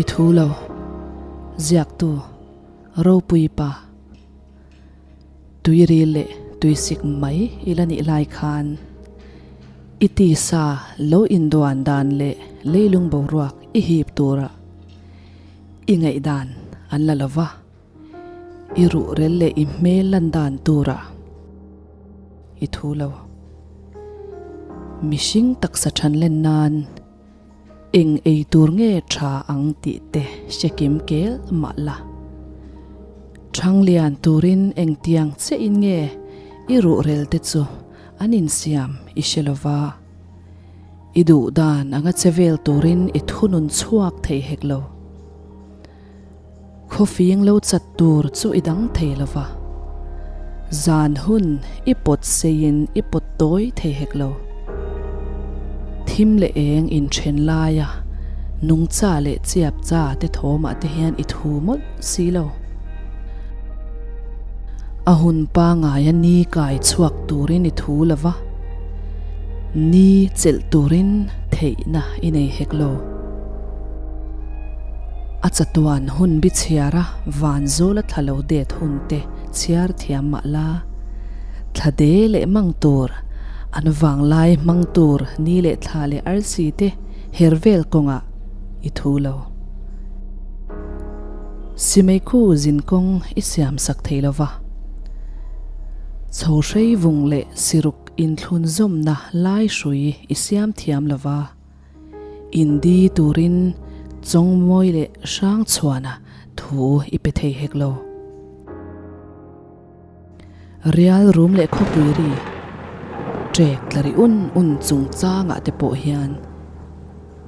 I thu lo, ziaktu ropui pa. Tuiril leh tuisik mai i la nih lai khan i tisa lo induan dan leh leilung boruak i hip tura i ngaihdan an la lo va, i ruhrel leh i hmel lan dan tura i thu lo. Mihring taksa thanlen nan Eng ei tur nge tha ang tih te hre kim kel mah la. Thanglian turin engtiang chiahin nge i ruhrel te chu an insiam i hre lo va. I duh dan anga che vel turin i thunun chhuak thei hek lo. Khawfing lo chat tur chu i dang thei lo va. Zan hun i pawt seiin i pawt tawi thei hek lo. Thim leh eng inthen laia nungcha leh chiap cha te thawmah te hian i thu mawlh si lo. A hun pangaia ni kai chhuak turin i thu lo va, ni chelh turin theihna i nei hek lo. A chatuan hun bi chhiara van zawla thla lo det hun te chhiar thiam mah la, thla de leh mang tur, an vanglai hmang tur ni leh thla leh arsi te her vel kawngah i thu lo. Simeikhu zin kawng i siam sak thei lo va. Chho hrei vung leh siruk inthlun zawmna lai hrui i siam thiam lo va. Indi turin Chawngmawi leh Hrangchhuana thu i pe thei hek lo. Rial rum leh khawpui ri ṭek tla ri un un chungchangah te pawh hian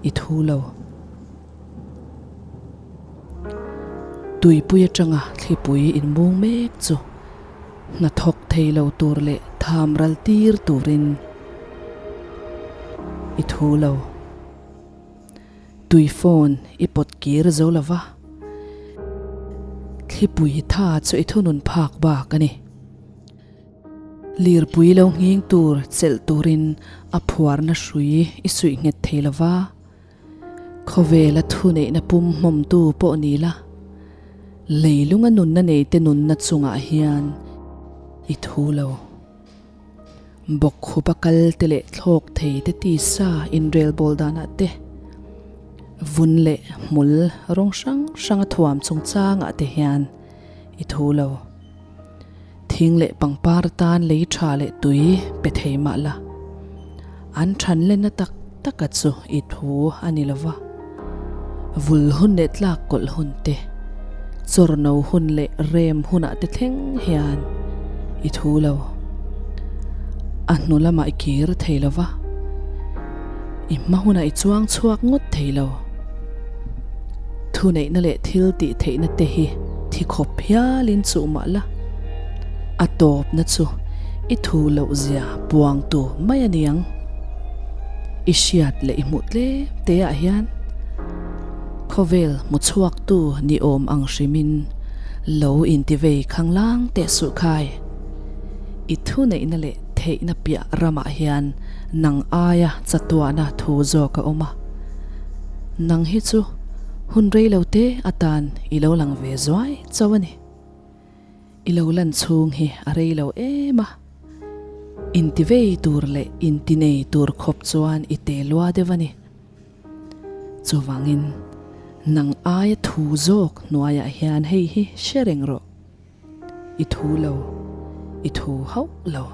i thu lo. Tuipui atanga thlipui inmung mek chu hnathawk thei lo tur leh tham ral tir turin i thu lo. Tui phone i pawt kir zo lo va, thlipui tha chu i thunun phak bak a ni. Lirpui lo nghing tur chelh turin a phuarna hrui i suih nghet thei lo va. Khawvela thuneihna pum hmawmtu pawh ni la, leilunga nunna neite nunna chungah hian i thu lo. Bawkkhupa kal te leh thlawk thei te tisa inrelbawl danah te, vun leh hmul rawng hrang hranga thuam chungchangah te hian i thu lo. Thing leh pangpar tan lei tha leh tui pe thei mah la, an than lenna tak taka chu i thu a ni lo va. Vul hun leh tlak kawlh hun te, chawrno hun leh rem hunah te thleng hian i thu lo. A hnu lamah i kir thei lo va, i hma hunah i chuang chhuak ngawt thei lo. Thuneihna leh thil tih theihna te hi thi khawp hialin chuh mah la, a tawpna chu i thu loh zia puangtu mai a niang. I hriat leh i hmuh tlem te ah hian khawvel hmu chhuaktu ni awm ang hrimin lo intivei khanglang teh suh khai. I thuneihna leh theihna piah ramah hian nang aia chatuahna thu zawk a awm a. Nang hi chu hun rei lo te atan i lo lang ve zuai chauh a ni. I lo lan chhung hi a rei lo em a, intivei tur leh intinei tur khawp chuan i te lua deuh a ni. Chuvangin nang aia thu zawk hnuaiah hian hei hi hre reng rawh. I thu lo, i thu hauh lo.